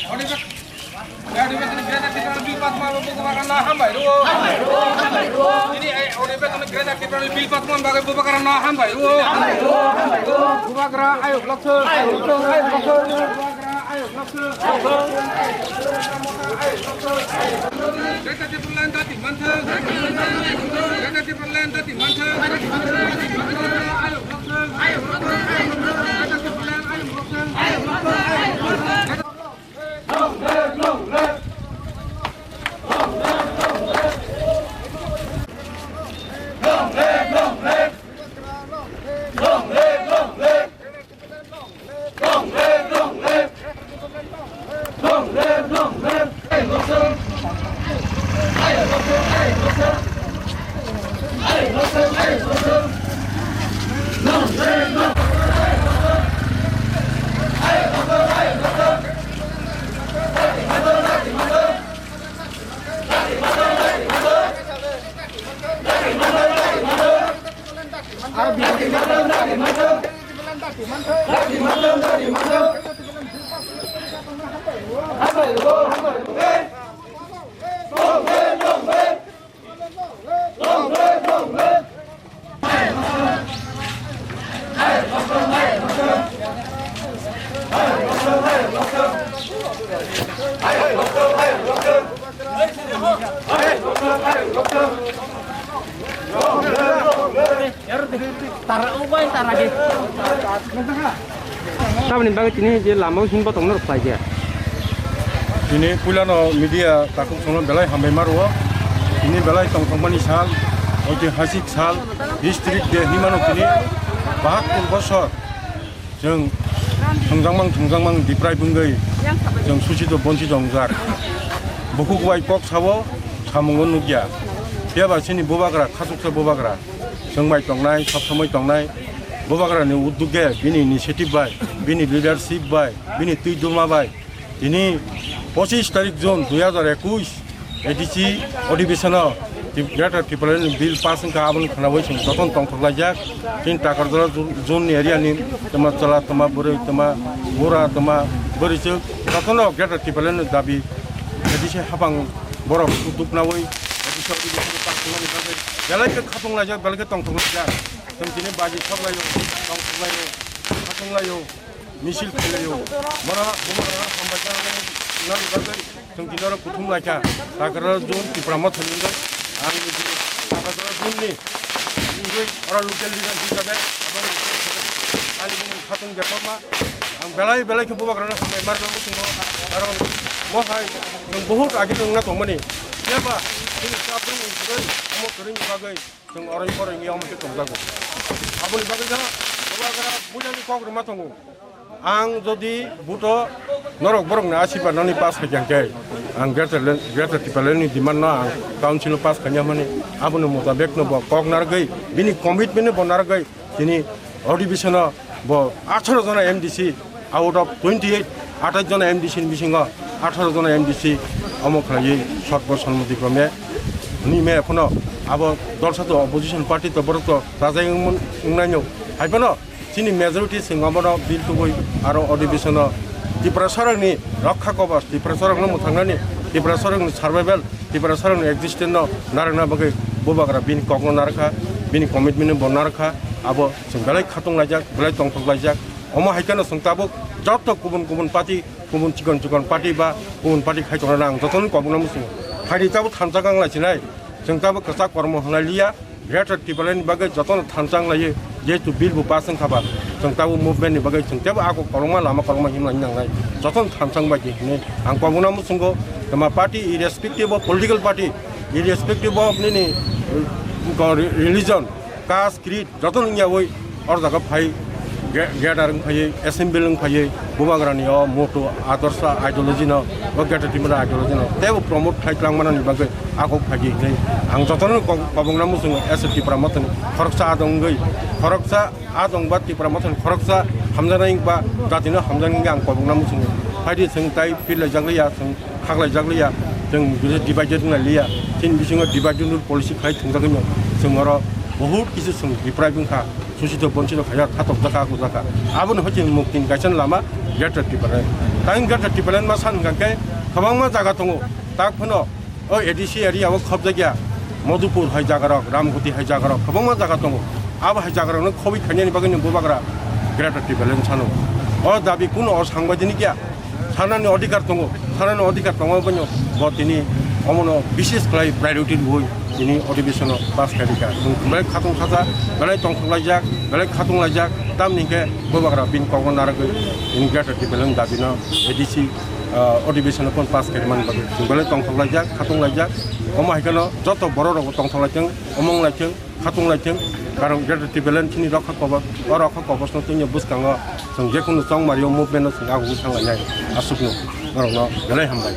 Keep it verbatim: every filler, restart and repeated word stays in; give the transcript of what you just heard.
Ode bek, ya, ode bek, Greater Tipraland Bill pass ma, bubagra no hambai rwo. Ini, eh, ode bek, Greater Tipraland Bill pass ma, bagai bubagra no hambai rwo. Bubagra ayok lokthok, ayok lokthok, ayok lokthok. Bubagra ayok lokthok. Greater Tipraland dati manthok. Greater Tipraland dati manthok. Ayok lokthok. Greater Tipraland ayok lokthok. Tara ubai tara ge. Tamni bagwi tini je lama o hin botong no khlai khe. Tini puilano media takhuk songno belai hambai ma rwo. Tini belai tongthokmani sal, oitihasik sal, historic day hinmano tini bahattur bosor. Chwng thwngjangmang thwngjangmang diprai bwngwi chwng suchito bonchito wngjak. Bukhuk bai kok sao, samungo nukya. Phiya ba chini bubagra, khachuksa bubagra. Chwng bai tongnai, sob somoi tongnai. Bubagrani uddog bai, bini initiative bai, bini leadership bai, bini twi duma bai. Tini pochis tarik June dui hajar ekush A D C odibisano Tip-, Greater Tipraland ni bill pass wngkha, aboni khwnawi chwng jotono tongthok laijak. Chini Takarjala zone ni area ni twma chwla, twma bwrwi, twma bura, twma bwrwichwk jotono Greater Tipraland ni dabi A D C hapang borok duknawi A D C odibisano pass wngmani bagwi belai khe khatung laijak, belai khe tongthok laijak. Chwng tini baji sok laio, tongthok laio, khatung laio. Misil khlailaio. Bora, bora, hambai kha, nang bagwi chwng tini oro kuthum laikha. Takarjala zone Tipra Motha ni wngwi, ang ni Takarjala zone ni wngwi oro local leader hisabe, aboni ani bumung khatung Debbarma. Ang belai belai khe bubagrano hambai marno muchungo, karon mohai chwng bahut age wngna tongmani. Phiya ba chini chabrwng ni bagwi, omo kwrwini bagwi. Chwng oroi poroi wngya omo khe tongjago. Aboni bagwi no bubagra builani kok rwma tongo. Ang jodi buto norok borokni asirbat nani pass khaikha hwnkhe, ang Greater Land, Greater Tipraland ni demand no ang council o pass khaina hwnmani. Aboni mutabek no bo kok narwgwi, bini commitment no bo narwgwi, tini odibisano bo atharo jona M D C out of twenty eight, athais jona M D C ni bisingo atharo jona M D C omo khlaiwi sotbo sonmoti krome hwnwi me phano abo dol sato opposition party to borok to rajai wng-, wngnaino. Hai phano chini majority chwng obono bill tubui aro odibisano Tiprasarokni rokha kobos, Tiprasarokno mwthangnani, Tiprasarokni survival, Tiprasarokni existence no narwkna bagwi bubagra bini kokno narwkha, bini commitment no bo narwkha, abo chwng belai khatung laijak, belai tongthok laijak. Omo hai kheno chwng tabuk joto kubun kubun party, kubun chikon chikon party ba kubun party khai tongnai ang jotono kokno muchungo. Haini tabuk thansa kang lai sinai, chwng tabuk kwchak kormo hwnlai liya, Greater Tipraland ni bagwi jotono thansa wng laiwi, jehetu bill bo pass wngkha ba, chwng tabuk movement ni bagwi chwng teibo ako kwbangma lama kwbangma himlai nangnai, jotono thansa wng bai di hinwi ang kokno muchungo. Tma party irrespective of political party, irrespective of nini, uh, religion, caste, creed, jotono wngyawi oro jaga phai Greater wng phaiwi, assembly wng phaiwi, Bubagrani o moto, adorsha, ideology no, o Greater Tripura ideology no teibo promote khai twlang manani bagwi agok phaiwi hinwi ang jotono kok-, kobokna muchungo, S F Tripura mothani khoroksa adong wngwi, khoroksa adong ba Tripura mothani khoroksa hamjaknai ba jatino hamjaknai wngwi ang kobokna muchungo. Phaidi chwng tai phil laijak liya, chwng khaklaijak liya, chwng divided wng lai liya. Chini bisingo divided rule policy khai thwngjagwi no chwng oro bahut kisu chwng deprive wngkha, susito bonchito khaijak, khatok jakha, ako jakha. Aboni hoi chwng mukti ni kaisa lama Greater Tipraland. Tang Greater Tipraland ma san hwnkha khe kwbangma jaga tongo, tak phano o A D C area o khobjakya Madhupur hai jaga rok, Ramguti hai jaga rok kwbangma jaga tongo. Abo hai jaga rok no khobwi khainani bagwi no Bubagra Greater Tipraland sano. O dabi kuno o sangbaidini kya? Sanani odhikar tongo, sanani odhikar tongo, boni bo tini omono bises khlai priority rwui tini odhibeshono pass khairika. Chwng belai khatung khaja, belai tongthok laijak, belai khatung laijak, tamni hwnkhe Bubagra bini kokno narwgwi tini Greater Tipraland dabino A D C, ah, odhibeshono phone pass khairwmani bagwi chwng belai tongthok laijak, khatung laijak. Omo hai kheno joto borok rokbo tongthok laithwng, omong laithwng. Khatung laithwng, karon Greater Tipraland chini rokha kobos, o rokha kobosno twini bwskango chwng jekhunu chongmario movement no chwng agugwi thanglainai aswkno norokno belai hambai.